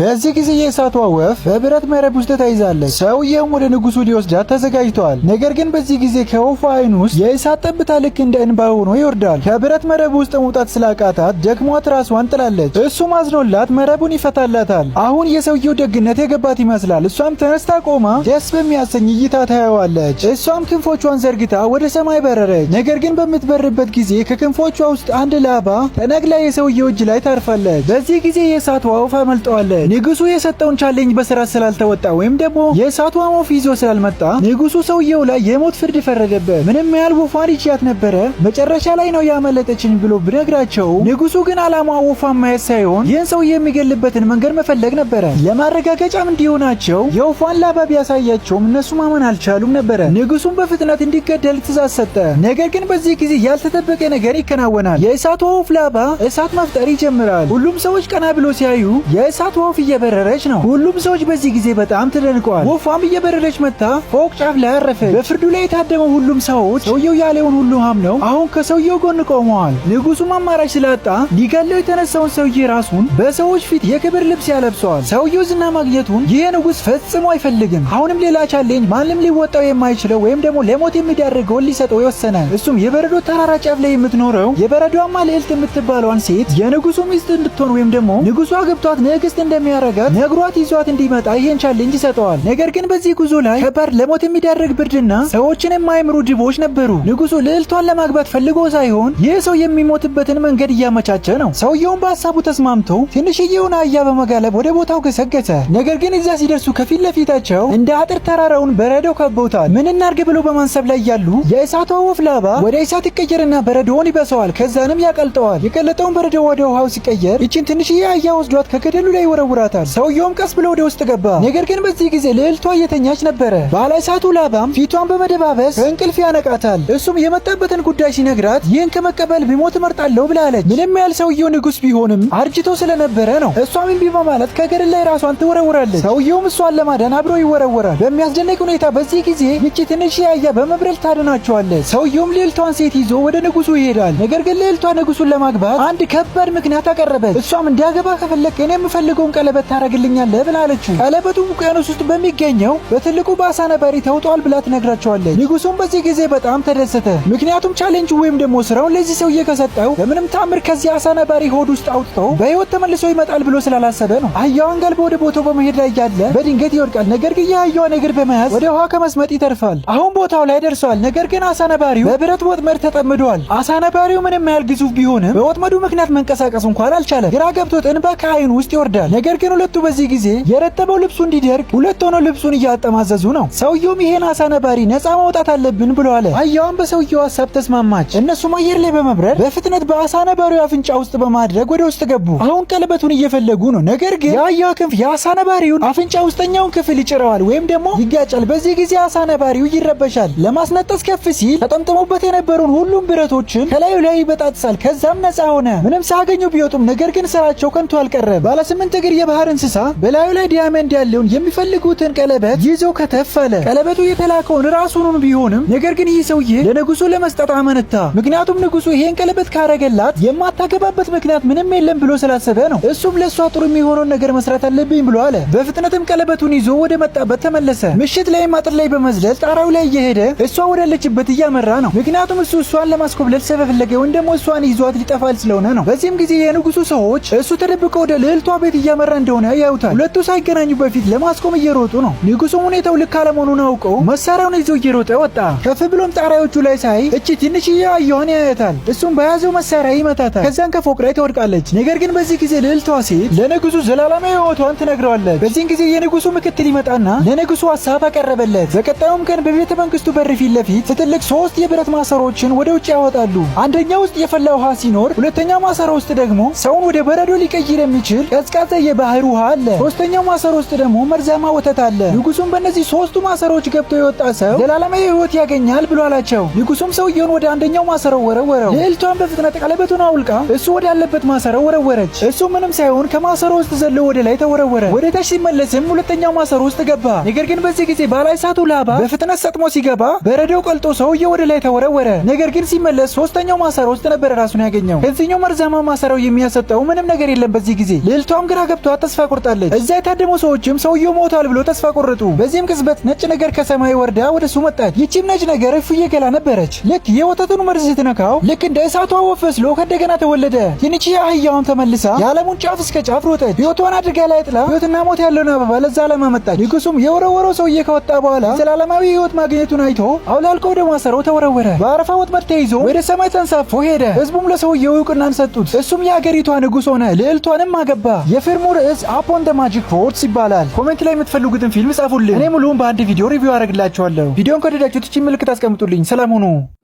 በዚህ ጊዜ የእሳቷ ወፍ በብረት መረብ ውስጥ ተይዛለች። ሰውየውም ወደ ንጉሱ ሊወስዳት ተዘጋጅተዋል። ነገር ግን በዚህ ጊዜ ከወፏ ዓይን ውስጥ የእሳት ጠብታ ልክ እንደ እንባ ሆኖ ይወርዳል። ከብረት መረብ ውስጥ መውጣት ስላቃታት ደክሟት ራሷን ጥላለች። እሱም አዝኖላት መረቡን ይፈታላታል። አሁን የሰውየው ደግነት የገባት ይመስላል። እሷም ተነስታ ቆማ ደስ በሚያሰኝ እይታ ታየዋለች። እሷም ክንፎቿን ዘርግታ ወደ ሰማይ በረረች። ነገር ግን በምትበርበት ጊዜ ከክንፎቿ ውስጥ አንድ ላባ ተነቅላ የሰውየው እጅ ላይ ታርፋለች። በዚህ ጊዜ የእሳቷ ወፍ አመልጠዋለች። ንጉሱ የሰጠውን challenge በስራ ስላልተወጣ ወይም ደግሞ የእሳቷን ወፍ ይዞ ስላልመጣ ንጉሱ ሰውየው ላይ የሞት ፍርድ ፈረደበት። ምንም ያህል ወፏን ይችያት ነበረ፣ መጨረሻ ላይ ነው ያመለጠችኝ ብሎ ብነግራቸው ንጉሱ ግን አላማው ወፏን ማየት ሳይሆን ይህን ሰው የሚገልበትን መንገድ መፈለግ ነበረ። ለማረጋገጫም እንዲሆናቸው የወፏን ላባ ቢያሳያቸውም እነሱ ማመን አልቻሉም ነበረ። ንጉሱም በፍጥነት እንዲገደል ትእዛዝ ሰጠ። ነገር ግን በዚህ ጊዜ ያልተጠበቀ ነገር ይከናወናል። የእሳቷ ወፍ ላባ እሳት መፍጠር ይጀምራል። ሁሉም ሰዎች ቀና ብሎ ሲያዩ የእሳት ወፍ እየበረረች ነው። ሁሉም ሰዎች በዚህ ጊዜ በጣም ተደንቀዋል። ወፏም እየበረረች መጥታ ፎቅ ጫፍ ላይ አረፈች። በፍርዱ ላይ የታደመው ሁሉም ሰዎች ሰውየው ያለውን ሁሉ አምነው አሁን ከሰውየው ጎን ቆመዋል። ንጉሱም አማራጭ ስላጣ ሊገለው የተነሳውን ሰውዬ ራሱን በሰዎች ፊት የክብር ልብስ ያለብሰዋል። ሰውየው ዝና ማግኘቱን ይህ ንጉስ ፈጽሞ አይፈልግም። አሁንም ሌላ challenge ማንም ሊወጣው የማይችለው ወይም ደግሞ ለሞት የሚዳርገውን ሊሰጠው የወሰነ። እሱም የበረዶ ተራራ ጫፍ ላይ የምትኖረው የበረዷማ ልዕልት የምትባለዋን ሴት የንጉሱ ሚስት እንድትሆን ወይም ደግሞ ንጉሱ አግብቷት ንግስት እንደሚያረጋት ነግሯት ይዟት እንዲመጣ ይህን challenge ይሰጠዋል። ነገር ግን በዚህ ጉዞ ላይ ከባድ ለሞት የሚዳርግ ብርድና ሰዎችን የማይምሩ ድቦች ነበሩ። ንጉሱ ልዕልቷን ለማግባት ፈልጎ ሳይሆን ይህ ሰው የሚሞትበትን መንገድ እያመቻቸ ነው። ሰውየውን በሀሳቡ ተስማምቶ ትንሽዬውን አህያ በመጋለብ ወደ ቦታው ገሰገሰ። ነገር ግን እዚያ ሲደርሱ ከፊት ለፊታቸው እንደ አጥር ተራራውን በረዶ ከበውታል። ምን እናርግ ብሎ በማንሰብ ላይ ያሉ የእሳቷ ወፍ ላባ ወደ እሳት ይቀየርና በረዶውን ይበሰዋል። ከዛንም ያቀልጠዋል። የቀለጠውን በረዶ ወደ ውሃው ሲቀየር ይችን ትንሽዬ አህያ ወስዷት ከገደሉ ላይ ይወረውራታል። ሰውየውም ቀስ ብሎ ወደ ውስጥ ገባ። ነገር ግን በዚህ ጊዜ ልዕልቷ እየተኛች ነበረ። ባለ እሳቱ ላባም ፊቷን በመደባበስ ከእንቅልፍ ያነቃታል። እሱም የመጣበትን ጉዳይ ሲነግራት ይህን ከመቀበል ቢሞት እመርጣለሁ ብላለች። ምንም ያህል ሰውየው ንጉስ ቢሆንም አርጅቶ ስለነበረ ነው። እሷም እምቢ በማለት ከገደል ላይ ራሷን ትወረውራለች። ሰውየውም እሷን ለማዳን አብሮ ይወረወራል። በሚያስደንቅ ሁኔታ በዚህ ጊዜ ይቺ ትንሽ አህያ በመብረር ታድናቸዋለች። ሰውየውም ልዕልቷን ሴት ይዞ ወደ ንጉሱ ይሄዳል። ነገር ግን ልዕልቷ ንጉሱን ለማግባት አንድ ከባድ ምክንያት አቀረበች። እሷም እንዲያገባ ከፈለክ እኔ የምፈልገውን ቀለበት ታረግልኛለህ ብላ አለችው። ቀለበቱ ውቅያኖስ ውስጥ በሚገኘው በትልቁ በአሳ ነባሪ ተውጧል ብላ ትነግራቸዋለች። ንጉሱም በዚህ ጊዜ በጣም ተደሰተ። ምክንያቱም ቻሌንጁ ወይም ደግሞ ስራውን ለዚህ ሰውዬ ከሰጠው በምንም ታምር ከዚህ አሳ ነባሪ ሆድ ውስጥ አውጥቶ በህይወት ተመልሶ ይመጣል ብሎ ስላላሰበ ነው። አህያዋን ጋልቦ ወደ ቦታው በመሄድ ላይ ያለ በድንገት ይወድቃል። ነገር ግን የአህያዋን እግር በመያዝ ወደ ውሃ ከመስመጥ ይተርፋል። አሁን ቦታው ላይ ደርሰዋል። ነገር ግን አሳ ነባሪው በብረት ወጥመድ ተጠምዷል። አሳ ነባሪው ምንም ያህል ግዙፍ ቢሆንም በወጥመዱ ምክንያት መንቀሳቀስ እንኳን አልቻለም። ግራ ገብቶት እንባ ከአይኑ ውስጥ ይወርዳል። ነገር ግን ሁለቱ በዚህ ጊዜ የረጠበው ልብሱ እንዲደርቅ ሁለት ሆነው ልብሱን እያጠማዘዙ ነው። ሰውየውም ይሄን አሳ ነባሪ ነፃ ማውጣት አለብን ብሎ አለ። አህያዋን በሰውየው ሀሳብ ተስማማች። እነሱም አየር ላይ በመብረር በፍጥነት በአሳ ነባሪው አፍንጫ ውስጥ በማድረግ ወደ ውስጥ ገቡ። አሁን ቀለበቱን እየፈለጉ ነው። ነገር ግን የአህያዋ ክንፍ የአሳ ነባሪውን አፍንጫ ውስጠኛውን ክፍል ይጭረዋል ወይም ደግሞ ይጋጫል። በዚህ ጊዜ አሳ ነባሪው ይረበሻል። ለማስነጠስ ከፍ ሲል ተጠምጥሞበት የነበሩን ሁሉም ብረቶችን ከላዩ ላይ ይበጣጥሳል። ከዛም ነፃ ሆነ። ምንም ሳያገኙ ቢወጡም ነገር ግን ስራቸው ከንቱ አልቀረም። ባለ ስምንት እግር የባህር እንስሳ በላዩ ላይ diamond ያለውን የሚፈልጉትን ቀለበት ይዞ ከተፍ አለ። ቀለበቱ የተላከውን ራሱን ቢሆንም ነገር ግን ይህ ሰውዬ ለንጉሱ ለመስጠት አመነታ። ምክንያቱም ንጉሱ ይሄን ቀለበት ካረገላት የማታገባበት ምክንያት ምንም የለም ብሎ ስላሰበ ነው። እሱም ለእሷ ጥሩ የሚሆነውን ነገር መስራት አለብኝ ብሎ አለ። በፍጥነትም ቀለበቱን ይዞ ወደ መጣበት ተመለሰ። ምሽት ላይም አጥር ላይ በመዝለል ጣራው ላይ እየሄደ እሷ ወዳለችበት እያመራ ነው። ምክንያቱም እሱ እሷን ለማስኮብለል ስለፈለገ ወይም ደግሞ እሷን ይዟት ሊጠፋል ስለሆነ ነው። በዚህም ጊዜ የንጉሱ ሰዎች እሱ ተደብቆ ወደ ልዕልቷ ቤት እያመራ እንደሆነ ያዩታል። ሁለቱ ሳይገናኙ በፊት ለማስቆም እየሮጡ ነው። ንጉሱም ሁኔታው ልክ አለመሆኑን አውቀው መሳሪያውን ይዞ እየሮጠ ወጣ። ከፍ ብሎም ጣሪያዎቹ ላይ ሳይ እቺ ትንሽዬ አህያዋን ያያታል። እሱም በያዘው መሳሪያ ይመታታል። ከዛን ከፎቅ ላይ ትወድቃለች። ነገር ግን በዚህ ጊዜ ልዕልቷ ሴት ለንጉሱ ዘላለማዊ ሕይወቷን ትነግረዋለች። በዚህን ጊዜ የንጉሱ ምክትል ይመጣና ለንጉሱ ሀሳብ አቀረበለት። በቀጣዩም ቀን በቤተ መንግስቱ በር ፊት ለፊት ትልቅ ሶስት የብረት ማሰሮችን ወደ ውጭ ያወጣሉ። አንደኛው ውስጥ የፈላ ውሃ ሲኖር፣ ሁለተኛው ማሰሮ ውስጥ ደግሞ ሰውን ወደ በረዶ ሊቀይር የሚችል ቀዝቃዛ የባህር ውሃ አለ። ሶስተኛው ማሰሮ ውስጥ ደግሞ መርዛማ ወተት አለ። ንጉሱም በእነዚህ ሶስቱ ማሰሮዎች ገብቶ የወጣ ሰው ዘላለማዊ ሕይወት ያገኛል ብሎ አላቸው። ንጉሱም ሰውየውን ወደ አንደኛው ማሰሮ ወረወረው። ልዕልቷን በፍጥነት ቀለበቱን አውልቃ እሱ ወዳለበት ማሰሮ ወረወረች። እሱ ምንም ሳይሆን ከማሰሮ ውስጥ ዘሎ ወደ ላይ ተወረወረ። ወደ ታች ሲመለስም ሁለተኛው ማሰሮ ውስጥ ገባ። ነገር ግን በዚህ ጊዜ ባለ እሳቱ ላባ በፍጥነት ሰጥሞ ሲገባ በረዶው ቀልጦ ሰውየው ወደ ላይ ተወረወረ። ነገር ግን ሲመለስ ሶስተኛው ማሰሮ ውስጥ ነበረ ራሱን ያገኘው። ከዚህኛው መርዛማ ማሰሮ የሚያሰጠው ምንም ነገር የለም። በዚህ ጊዜ ልዕልቷም ግራ ገብቷት አቅቷት ተስፋ ቆርጣለች። እዚያ የታደሙ ሰዎችም ሰውየው ሞቷል ብሎ ተስፋ ቆረጡ። በዚህም ቅጽበት ነጭ ነገር ከሰማይ ወርዳ ወደ እሱ መጣች። ይቺም ነጭ ነገር እፉዬ ገላ ነበረች። ልክ የወተቱን መርዝ ስትነካው ልክ እንደ እሳቷ ወፍ በስሎ ከእንደገና ተወለደ። ትንሿ አህያዋም ተመልሳ የዓለሙን ጫፍ እስከ ጫፍ ሮጠች። ሕይወቷን አደጋ ላይ ጥላ ሕይወትና ሞት ያለውን አበባ ለዛ ዓላማ መጣች። ንጉሱም የወረወረው ሰውዬ ከወጣ በኋላ ዘላለማዊ ሕይወት ማግኘቱን አይቶ አውላልቆ ወደ ማሰሮው ተወረወረ። በአረፋ ወጥመድ ተይዞ ወደ ሰማይ ተንሳፎ ሄደ። ህዝቡም ለሰውየው እውቅናን ሰጡት። እሱም የአገሪቷ ንጉስ ሆነ። ልዕልቷንም አገባ። የፊልሙ ርዕስ Up on the Magic Horse ይባላል። Comment ላይ የምትፈልጉትን ፊልም ጻፉልኝ። እኔ ሙሉውን በአንድ ቪዲዮ review አደርግላችኋለሁ። ቪዲዮን ከወደዳችሁት ይህችን ምልክት አስቀምጡልኝ። ሰላም ሁኑ።